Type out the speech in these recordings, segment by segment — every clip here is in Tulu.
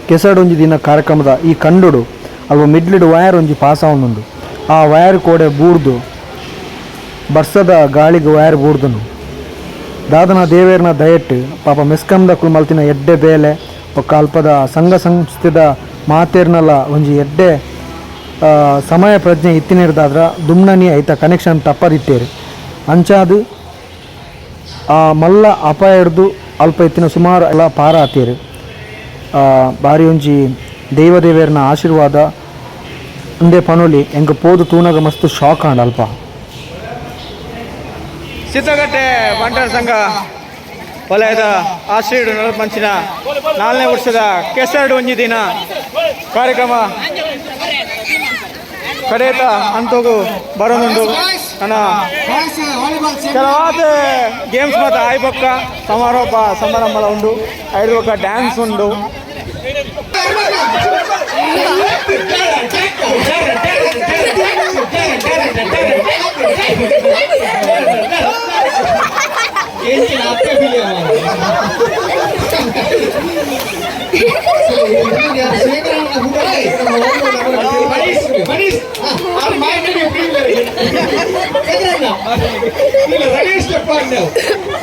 ಕೆಸರ್ಡ್ ಒಂಜಿ ದಿನ ಕಾರ್ಯಕ್ರಮದ ಈ ಕಂಡುಡು ಅಲ್ಪ ಮಿಡ್ಲಿಡ್ ವಯರ್ ಒಂಜಿ ಪಾಸ್ ಆವೊಂದುಂಡು. ಆ ವಯರ್ ಕೋಡೆ ಬೂರ್ದು ಬರ್ಸದ ಗಾಳಿಗ್ ವಯರ್ ಬೂರ್ದುನು. ದಾದನ ದೇವೆರ್ನ ದಯಟ್ ಪಾಪ ಮೆಸ್ಕಂದಕುಲು ಮಲ್ತಿನ ಎಡ್ಡೆ ಬೇಲೆ ಬೊಕ್ಕ ಅಲ್ಪದ ಸಂಘ ಸಂಸ್ಥೆದ ಮಾತೆರ್ನಲ ಒಂಜಿ ಎಡ್ಡೆ ಸಮಯ ಪ್ರಜ್ಞೆ ಇತ್ತಿನೆರ್ದಾದ್ರ ದುಮ್ನನಿ ಐತ ಕನೆಕ್ಷನ್ ತಪ್ಪದಿತ್ತೇರು. ಅಂಚಾದ್ ಆ ಮಲ್ಲ ಅಪಾಯಡ್ದು ಅಲ್ಪ ಇತ್ತಿನ ಸುಮಾರು ಎಲ್ಲ ಪಾರ ಆತೇರು. ಬಾರಿ ಒಂಜಿ ದೈವ ದೇವೆರ್ನ ಆಶೀರ್ವಾದ ಉಂದೆ ಪನೊಲಿ. ಎಂಕ್ ಪೋದು ತೂನಗ ಮಸ್ತ್ ಶಾಕ್ ಆಂಡ್ ಅಲ್ಪ. ಸಿದ್ದಗಟ್ಟೆ ಬಂಟರ ಸಂಘ ವಲಯದ ಆಶ್ರಯಡು ನಡಪಂಚಿನ ನಾಲ್ನೇ ವರ್ಷದ ಕೆಸರ್ಡ್ ಒಂಜಿ ದಿನ ಕಾರ್ಯಕ್ರಮ ಕಡೇತ ಅಂತೋಗು ಬರೋನುಂಡು. ನನ್ನ ಕೆಲವಾದ ಗೇಮ್ಸ್ ಮಾತ್ರ ಆಯ್ ಬೊಕ್ಕ ಸಮಾರೋಪ ಸಮಾರಂಭಲ ಉಂಡು. ಐದು ಬೊಕ್ಕ ಡ್ಯಾನ್ಸ್ ಉಂಡು.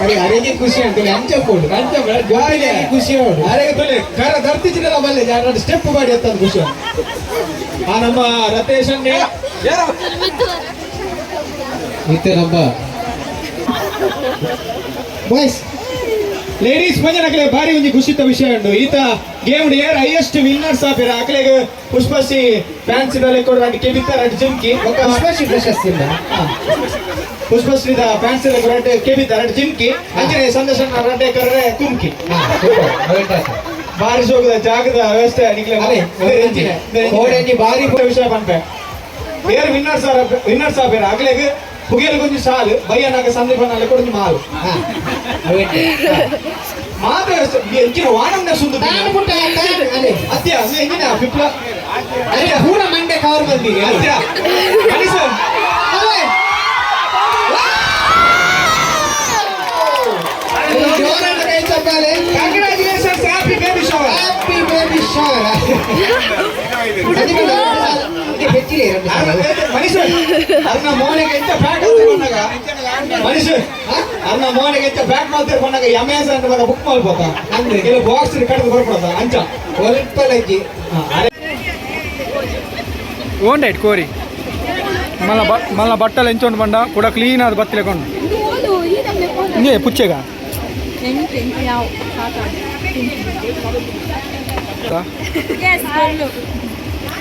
ಅರೆ ಅರೆಗೆ ಖುಷಿ ಅಂತೇಳಿ ಅಂಚ ಪೋಡು ಅಂಚ ಖುಷಿ ಅವಳು ಅರೆಗೆ ತೊಲೆ ಕರ ದರ್ತಿಚಿನಲ್ಲ ಬಲ್ಲೆ ಜಾರ ಸ್ಟೆಪ್ ಮಾಡಿ ಅಂತ ಖುಷಿ. ಆ ನಮ್ಮ ರತೇಶ್ ಅನ್ನೆ. ಇತ್ತೆ ನಮ್ಮ ಬಾಯ್ಸ್ ಲೇಡೀಸ್ ಮಂಜನಕಲೆ ಭಾರಿ ಒಂಜಿ ಖುಷಿತ ವಿಷಯ ಉಂಡು. ಈತ ಗೇಮ್ ಏರ್ ಹೈಯೆಸ್ಟ್ ವಿನ್ನರ್ಸ್ ಆಪೇರ ಅಕಲೆಗ್ ಪುಷ್ಪಶ್ರೀ ಫ್ಯಾನ್ಸಿ ದಲೆ ಕೊಡು ರಡ್ಡ್ ಕೆಬಿತ ರಡ್ಡ್ ಜಿಮ್ಕಿ. ಪುಷ್ಪಶ್ರೀ ಪ್ರಶಸ್ತಿ ಇಲ್ಲ. ಪುಷ್ಪಶ್ರೀದ ಫ್ಯಾನ್ಸಿ ರಡ್ಡ್ ಕೆಬಿತ ರಡ್ಡ್ ಜಿಮ್ಕಿ ಅಂಚನೆ ಸಂದರ್ಶನ ರಡ್ಡೆ ಕರ್ರೆ ಕುಮ್ಕಿ. ಬಾರಿ ಶೋಕದ ಜಾಗದ ವ್ಯವಸ್ಥೆ ನಿಕ್ಲೆ. ಅರೆ, ಕೋಡಂಜಿ ಬಾರಿ. ವಿಷಯ ಪನ್ಪೆ ಏರ್ ವಿನ್ನರ್ಸ್ ವಿನ್ನರ್ಸ್ ಆಪೇರ ಅಕಲೆಗ್ ಪುಗೆಲ್ ಗೊಂಜಿ ಸಾಲು ಬಯ್ಯನಾಗ ಸಂದೀಪ ನಾಲೆ ಕೊಡೊಂಜಿ ಮಾಲು ಮಾತ ಎಂಚಿನ ವಾನಂದ ಸುಂದು. ತಾನು ಪುಟ್ಟ ತಾನು ಅಲೆ. ಅತ್ಯ ಎಂಚಿನ ಫಿಪ್ಲ. ಅರೆ ಪೂರ ಮಂಡೆ ಕವರ್ ಬಂದಿಗೆ. ಅತ್ಯ ಕನಿಸ. ಅಲೆ ಜೋರಾದ ಕೈ ಚಪ್ಪಾಳೆ. Congratulations, happy baby shower. Happy baby shower. ಮನುಷ್ಯ ಅರ್ನ ಮೋನೆಗೆ ಎಂತ ಬ್ಯಾಕ್ ಅಂತ ಬಂದಾಗ ಮನುಷ್ಯ ಅರ್ನ ಮೋನೆಗೆ ಎಂತ ಬ್ಯಾಕ್ ಮಾಡ್ತಾರೆ ಬಂದಾಗ ಅಮೆಝಾನ್ ಬರ ಬುಕ್ ಮಾಡ್ಬೋದ ಅಂದ್ರೆ ಕೆಲವು ಬಾಕ್ಸ್ ಕಡ್ದು ಬರ್ಕೊಡದ ಅಂಚ. ಒಲ್ಪಲಜ್ಜಿ. ಓಂಡೈಟ್ ಕೋರಿ ಮಲ್ಲ ಮಲ್ಲ ಬಟ್ಟಲು ಎಂಚೊಂಡು ಬಂಡ ಕೂಡ ಕ್ಲೀನ್ ಆದ ಬತ್ತಿಲೆ ಕೊಂಡು ಇಂಗೆ ಪುಚ್ಚೆಗ.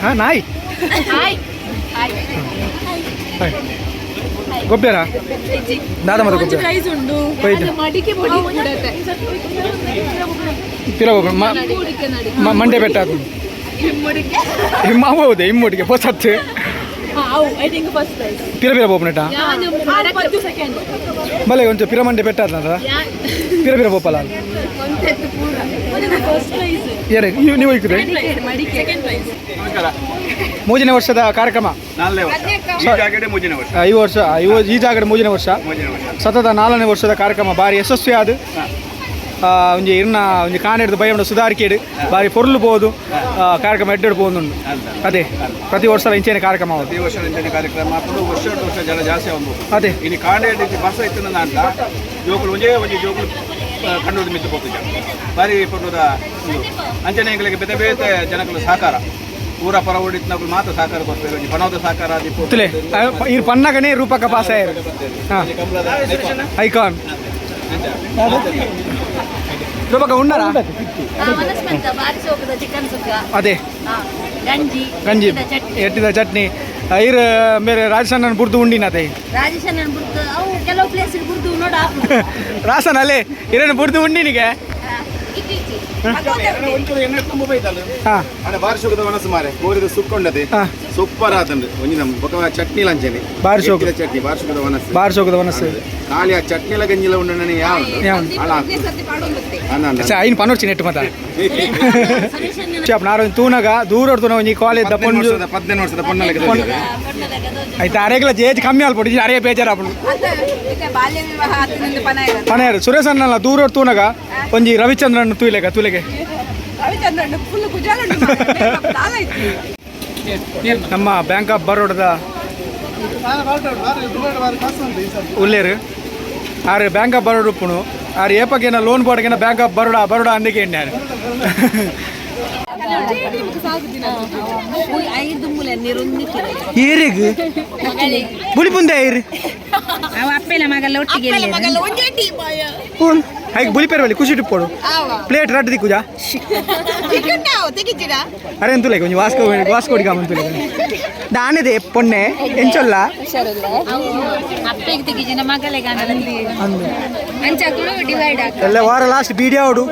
ಹಾ ನಾಯಿ. Hi hi. ಹಾಯ್. ಗೊಬ್ಬರ ದಾದ ಮತ ಗೊಬ್ಬರ. ಪ್ರೈಸ್ ಉಂಡು. ಹೋಯ್ತು. ಮಡಿಕೆ ಪೊಡಿ ಕೂಡತ್ತೆ. ಪಿರ ಮಂಡೆ ಬೆಟ್ಟ ಅದು ಹಿಮ್ಮ ಹೌದು ಇಮ್ಮುಡಿಗೆ ಹೊಸತ್ತು. ಅವು I think first prize. ಪಿರ ಪಿರ ಬೋಪನೆಟ. ಸೆಕೆಂಡ್. ಬಲೆ ಒಂಚೂರು ಪಿರ ಮಂಡೆ ಬೆಟ್ಟ ಆದ್ನಲ್ಲ ಪಿರ ಪಿರ ಬೋಪಲ್ಲ. First prize. ಯಾರೇ ನೀವು ಇಕ್ಕಿದ್ರೆ. ಮಡಿಕೆ ಸೆಕೆಂಡ್ ಪ್ರೈಸ್. ಮೂರನೇ ವರ್ಷದ ಕಾರ್ಯಕ್ರಮ. ನಾಲ್ನೇ ವರ್ಷ ಈ ಜಾಗಡೆ ಮೂರನೇ ವರ್ಷ. ಈ ವರ್ಷ ಈ ಜಾಗಡೆ ಮೂರನೇ ವರ್ಷ. ಮೂರನೇ ವರ್ಷ. ಸತತ ನಾಲ್ನೇ ವರ್ಷದ ಕಾರ್ಯಕ್ರಮ ಬಾರಿ ಯಶಸ್ವಿ ಆದ ಒಂಜಿ ಇರ್ನ ಒಂಜಿ ಕಾಣಿಡ್ದು ಭಯ ಸುಧಾರಿಕೆಡು ಬಾರಿ ಪೊರ್ಲು ಬೋದು ಕಾರ್ಯಕ್ರಮ ಎಡ್ಡೆಡ್ ಪೋಂದುಂಡು. ಅದೇ ಪ್ರತಿ ವರ್ಷ ಇಂಚೆನೆ ಕಾರ್ಯಕ್ರಮ ಆವದು. ಪ್ರತಿ ವರ್ಷ ಇಂಚಿನ ಕಾರ್ಯಕ್ರಮ ಅప్పుడు ವರ್ಷ ವರ್ಷ ಜನ ಜಾಸ್ತಿ ಆವೊಂದು. ಅದೇ. ಇನ್ನು ಕಾಂಡೆ ಬರ್ಸ ಇತ್ತು ಅಂತ ಜೋಕುಲು ಒಂಜೇ ಒಂಜಿ ಜೋಕುಲು ಕಂಡೋದು ಮಿತ್ತು ಪೋಪುಜ ಬಾರಿ ಪೊರ್ಲುದ ಉಂದು. ಅಂಚನೆ ಎಂಕ್ಲೆಗ್ ಬೇತೆ ಬೇತೆ ಜನಕುಲು ಸಹಕಾರ ಪೂರ ಪರ ಓಡಿತ್ನಕುಲು ಮಾತ್ರ ಸಹಕಾರ ಕೊಡ್ತಾರೆ ಒಂಜಿ ಪಣೋದ ಸಹಕಾರ ಆದಿಪ್ಪು. ತುಲೆ ಇರ್ ಪನ್ನಗನೇ ರೂಪಕ ಪಾಸ್ ಆಯರು. ಹಾ. ಕಂಬಳದ ಐಕಾನ್. ಐಕಾನ್ ರೂಪಕ ಉಂಡರಾ? ಬಾರಿ ಸೋಕದ ಚಿಕನ್ ಸುಕ್ಕ. ಅದೇ. ಗಂಜಿ. ಗಂಜಿ. ಚಟ್ನಿ. ಎಟ್ಟಿದ ಚಟ್ನಿ ಇರ್ ಮೇರೆ ರಾಜಸ್ಥಾನ ಬುರ್ದು ಉಂಡಿನತೆ. ರಾಜೇಶನ್ ಬುರ್ದು ಅವು ಕೆಲವು ಪ್ಲೇಸ್ ಬುರ್ದು ನೋಡ. ರಾಸನ್ ಅಲ್ಲೇ ಇರೇನು ಬುರ್ದು ಉಂಡಿನಿಗೆ. ಹಾ. ಬಾರಿ ಶೋಕದ ಮನಸ್ಸು ಮಾರೆ ಕೋರಿದ ಸುಕ್ಕೊಂಡದೆ. ಸೂಪರ್ ಆತಂಡು ಒಂಜಿ ನಮ್ಮ ಬೊಕ ಚಟ್ನಿ ಲಂಚನೆ. ಬಾರಿ ಶೋಕು. ಎಟ್ಟಿದ ಚಟ್ನಿ ಬಾರಿ ಶೋಕದ ಮನಸ್ಸು. ಬಾರಿ ಶೋಕದ ಮನಸ್ಸು. ಖಾಲಿ ಆ ಚಟ್ನಿಲ ಗಂಜಿಲ ಉಂಡನೆ ಯಾವ ಐನ್ ಪನೋಡ್ಚಿ ನೆಟ್ಟು ಮತ ಚಾಪ್ ನಾರು ತೂನಗ ದೂರ ತೂನ ಒಂಜಿ ಕಾಲೇಜ್ the ಪೊಂಜು. 15 ವರ್ಷದ ಪೊನ್ನಲೆಕ್ಕ. ಐತ ಅರೆಗ್ಲ ಏಜ್ ಕಮ್ಮಿ ಆಲ್ಪೊಡು ಅರೆ ಬೇಜಾರು ಆಪುಂಡು. ಬಾಲ್ಯ ವಿವಾಹ ಆತನಿಂದ ಪನ ಇರೋದು. ಪನ ಸುರೇಶ್ ಅಣ್ಣಲ್ಲ ದೂರ ತೂನಗ ಒಂಜಿ ರವಿಚಂದ್ರನ್ ತೂಲೆಗ ತೂಲೆಗೆ. ರವಿಚಂದ್ರನ್ ಫುಲ್ ಕುಜಾಲ ಇತ್ತು. ನಮ್ಮ ಬ್ಯಾಂಕ್ ಆಫ್ ಬರೋಡದ ಉಲ್ಲೇರು ಆರು ಬ್ಯಾಂಕ್ ಆಫ್ ಬರೋಡ ಉಪ್ಪುನು ಆರು ಏಪಕ್ಕೇನ ಲೋನ್ ಬೋರ್ಡ್ಗೇನ ಬ್ಯಾಂಕ್ ಆಫ್ ಬರೋಡ ಬರೋಡ ಅಂದಿಗೆ ಎಣ್ಣೆ. ಏರಿಗ್ ಬುಲಿಪುಂದೆ ಏರಿ ಹೈಕ್ ಬುಲಿಪೇರು ಬಲ್ಲಿ ಖುಷಿ ಟಿಪ್ಪೋಡು ಪ್ಲೇಟ್ ರಡ್ಡು ದಿಕ್ಕುಜಾ ಅರೆ ಎಂತುಲೆ ಒಂಜಿ ವಾಸ್ಕೋ ವಾಸ್ಕೋಡಿ ಕಾಮಂತುಲೆ ದಾನಿದೆ ಪೊನ್ನೆ ಎಂಚೊಲ್ಲ ಎಲ್ಲ ವಾರ ಲಾಸ್ಟ್ ಬೀಡಿ ಅವಡು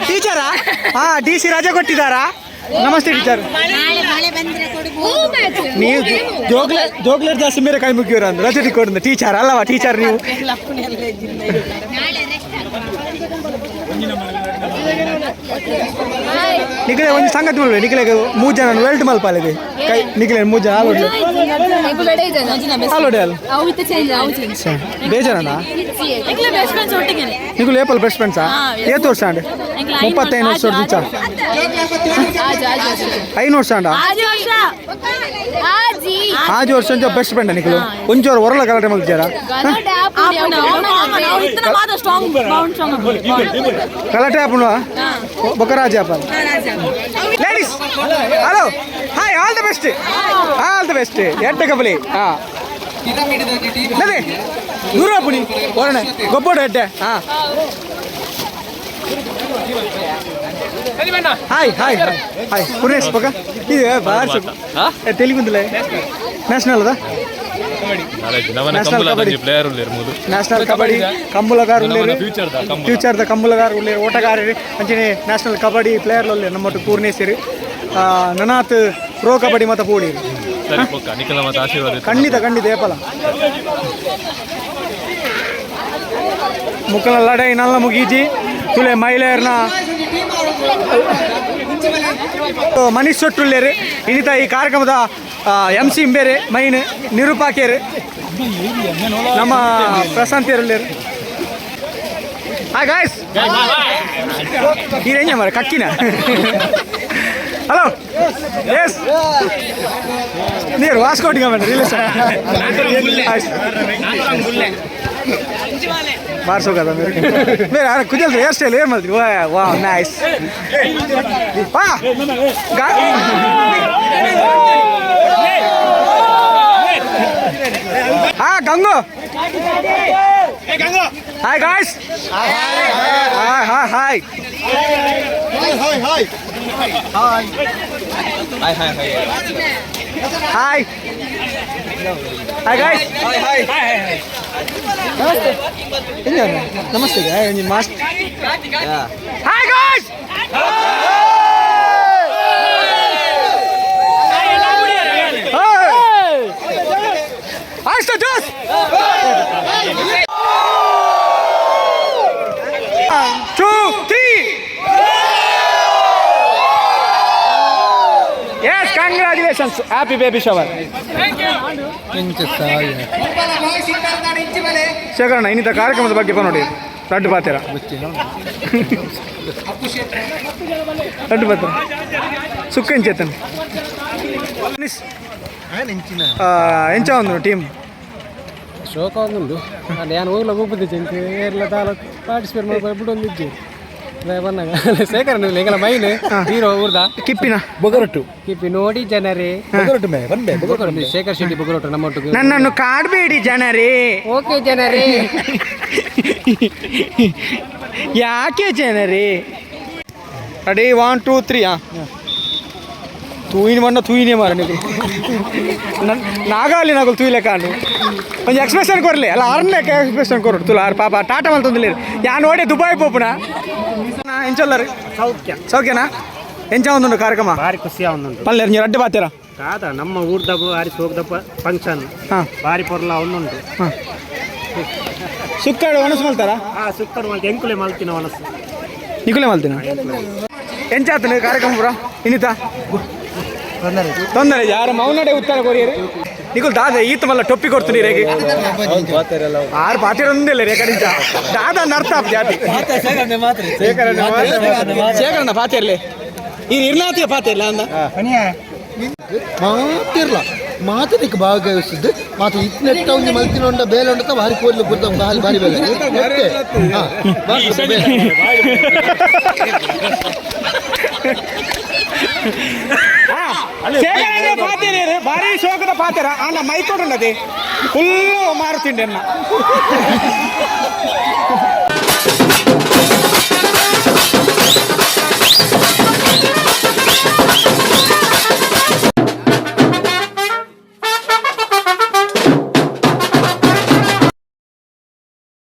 ಟೀಚರಾ? ಹಾ, ಡಿ ಸಿ ರಜೆ ಕೊಟ್ಟಿದ್ದಾರಾ? ನಮಸ್ತೆ ಟೀಚರ್. ನೀವು ಜೋಗ್ಲೆ ಜೋಗ್ಲೇಟ್ ಜಾಸ್ತಿ ಮೇರೆ ಕೈ ಮುಗಿಯೋರು ಅಂದ್ರೆ ರಜೆ ಕೊಡುದು ಟೀಚರ್ ಅಲ್ಲವಾ ಟೀಚರ್ ನೀವು? ನಿಖಲೆ ಒಂದು ಸಂಗತಿ ಮಲ್ವೆ ನಿಖಲೆ ಮೂರು ಜನ ವೆಲ್ಟ್ ಮಲ್ಪಾಲಿದೆ ಕೈ ನಿಖಲೆ ಮೂರು ಜನ ಆಲೋಡಿ ಆಲೋಡಿ ಅಲ್ಲ ಬೇಜಾರಣ್ಣ ನಿಖಲು ಏಪಲ್ ಬೆಸ್ಟ್ ಫ್ರೆಂಡ್ಸಾ? ಏತ್ ವರ್ಷ ಅಂಡ್ 35 ವರ್ಷ ದಿಚ್ಚ 5 ವರ್ಷ ಅಂಡ ಆಜು ವರ್ಷ ಅಂಚ ಬೆಸ್ಟ್ ಫ್ರೆಂಡ್ ನಿಖಲು ಒಂಚೂರು ಹೊರಲ ಗಲಾಟೆ ಮಲ್ತಿದ್ದಾರಾ? ಗಲಾಟೆ ಆಪುಣ ಬೊಕರಾಜ್ ಆಪ. Ladies hello hi all the best all the best ಎಟ್ಟ ಕಬಲಿ. ಹಾಂ ಅದೇ ದೂರ ಪುಣಿ ಹೊರಣೆ ಗೊಬ್ಬಡ ಎಡ್ಡೆ. ಹಾಂ hi hi hi Purnesh ಪಕ್ಕ ಇದು ಬಾರ್ಸು ತೆಲುಗುಂದಲೇ ನ್ಯಾಷನಲ್ ಅದ ನ್ಯಾಷನಲ್ ಕಬಡ್ಡಿ ನ್ಯಾಷನಲ್ ಕಬಡ್ಡಿ ಕಂಬುಲಗಾರ ಉಳ್ಳೇರು ಫ್ಯೂಚರ್ದ ಕಂಬುಲಗಾರ ಉಳ್ಳೇರು ಓಟಗಾರರು ಅಂಚನೆ ನ್ಯಾಷನಲ್ ಕಬಡ್ಡಿ ಪ್ಲೇಯರ್ ಉಳ್ಳೇರು ನಮ್ಮ ಪೂರ್ಣೇಶ್ವರಿ ನನಾತ್ ಪ್ರೋ ಕಬಡ್ಡಿ ಮತ ಪೂಡಿ. ಖಂಡಿತ ಖಂಡಿತ ಏಪಲ ಮುಕ್ಕಲ ಲಡೈ ನಲ್ಲ ಮುಗೀಜಿ ತುಲೆ ಮಹಿಳೆಯರ್ನ ಮನೀಶ್ ಸೊಟ್ಟುಳ್ಳೇರು ಇನ್ನಿತ ಈ ಕಾರ್ಯಕ್ರಮದ ಎಂ ಸಿ ಇಂಬೇರೆ ಮೈನ್ ನಿರೂಪಾಕೇರು ನಮ್ಮ ಪ್ರಶಾಂತ್ ಏರುಳ್ಳೇರು. ಹಾಯ್ ಗಾಯ್ಸ್ ಈ ಮರ ಕಕ್ಕಿನ ಹಲೋ ಎಸ್ ನೀರು ವಾಸ್ಕೋಟಿಗೆ ರಿಲೇಷನ್ ಬಾರ್ಸೋ కదా మీరు మీరు కుదరదు హెయిర్ స్టైల్ ఏం మళ్ళీ వా నైస్ వా Gangu hi guys hi hi hi hi hi hi hi hi hi guys hi hi. Namaste namaste master hi guys. Hi Jose 2 3 yes congratulations happy baby shower. ಶೇಖರಣ್ಣ ಇನ್ನಿತ ಕಾರ್ಯಕ್ರಮದ ಬಗ್ಗೆ ನೋಡಿ ರಡ್ಡು ಪಾತೀರ ರಡ್ಡು ಪಾತ್ರ ಸುಕ್ಕ ಎಂಚೇತನ್ ಎಂಚ ಒಂದು ಟೀಮ್ ಶೋಕ ಒಂದುಂಡು ನಾನು ಹೋಗ್ಲ ಹೋಗ್ಬುದ್ದೆ ಏರ್ಲ ದಾಲ ಪಾರ್ಟಿಸಿಪೇಟ್ ಮಾಡಿ ಬಿಡೊಂದಿದ್ದೆ ಬಂದಾಗ ಶೇಖರಣ್ಣ ಎಂಗಲ ಮೈನ್ ಹೀರೋ ಊರ್ದ ಕಿಪ್ಪಿನ ಬೊಗರಟ್ಟು ಕಿಪ್ಪಿ ನೋಡಿ ಜನರೇ ಬೊಗರಟ್ಟು ಮೇ ಬಂದೆ ಬೊಗರಟ್ಟು ಶೇಖರ್ ಶೆಟ್ಟಿ ಬೊಗರಟ್ಟು ನಮ್ಮ ಒಟ್ಟಿಗೆ. ನನ್ನನ್ನು ಕಾಡಬೇಡಿ ಜನರೇ. ಓಕೆ ಜನರೇ. ಯಾಕೆ ಜನರೇ? ರೆಡಿ 1 2 3. ಹಾಂ ತೂಯಿನ ಮಣ್ಣ ತೂಯಿನೇ ಮಾರ ನೀವು. ನಾಗಾಲಿ ನಗಲು ತೂಯ್ಲೆ ಕಾಂಡು. ಒಂಜಿ ಎಕ್ಸ್ಪ್ರೆಷನ್ ಕೊರ್ಲಿ ಅಲ್ಲ, ಅರ್ನ ಎಕ್ಸ್ಪ್ರೆಷನ್ ಕೊರಡು ತುಲ. ಆರ್ ಪಾಪ ಟಾಟಾ ಮಲ್ತೊಂದಿಲ್ಲ. ಯಾನ್ ಓಡೆ ದುಬಾಯ್ ಪೋಪುನ ಎಂಚೊಲ್ಲರು? ಸೌಖ್ಯ. ಸೌಖ್ಯನಾ? ಎಂಚ ಒಂದುಂಡು ಕಾರ್ಯಕ್ರಮ? ಭಾರಿ ಖುಷಿ ಉಂಟು. ಪಲ್ಲೆ ನೀವು ರಡ್ಡೆ ಬಾತೀರಾ? ಕಾದ ನಮ್ಮ ಊರ್ದ ಭಾರಿ ಸೋಗ್ದ ಫಂಕ್ಷನ್. ಭಾರಿ ಪೊರ್ಲ ಒಂದುಂಟು. ಸುಕ್ಕಾಡು ಒಣಸು ಮಲ್ತಾರಾ? ಆ ಸುಕ್ಕಡು ಮಲ್ತಿ, ಎಂಕುಲೆ ಮಲ್ತಿನ ಒಣಸು. ನಿಕುಲೆ ಮಲ್ತಿನ. ಎಂಚಾತನ ಕಾರ್ಯಕ್ರಮ ಪೂರ ಇನ್ನಿತ ತೊಂದರೆ ಯಾರು ಮೌನಡೆ ಉತ್ತರ ಕೊರಿಯರು. ನಿಕುಲ್ ದಾದ ಈತ ಮಲ್ಲ ಟೊಪ್ಪಿ ಕೊಡ್ತೀನಿ ರೇಗೆ. ಆರು ಪಾತಿರೊಂದಿಲ್ಲ ರೇ ಕಡಿಂಚ ದಾದ ಅರ್ಥ ಆಪ್ ಜಾತಿ ಶೇಖರಣ್ಣ ಪಾತಿರ್ಲಿ. ಈ ಇರ್ನಾತಿಯ ಪಾತಿರ್ಲ ಅಂದ. ಮಾತಿರ್ಲ ಮಾತನಿಕ್ ಭಾಗವಹಿಸಿದ್ದು ಮಾತು ಇತ್ನೆಟ್ಟ ಒಂಜಿ ಮಲ್ತಿನ ಉಂಡ ಬೇಲೆ ಉಂಡ ಭಾರಿ ಕೋರ್ಲು ಗುರ್ತ ಭಾರಿ ಭಾರಿ ಬೇಲೆ ನೆಟ್ಟೆ. ಹಾ, ಭಾರಿ ಬೇಲೆ. ಶೇಖರಣ್ಣ ಪಾತಿರೇರು ಭಾರಿ ಶೋಕದ ಪಾತಿರ ಅಲ್ಲ. ಮೈಕೊಡುಂಡದೆ ಫುಲ್ಲು ಮಾರುತಿಂಡೆ ಅನ್ನ.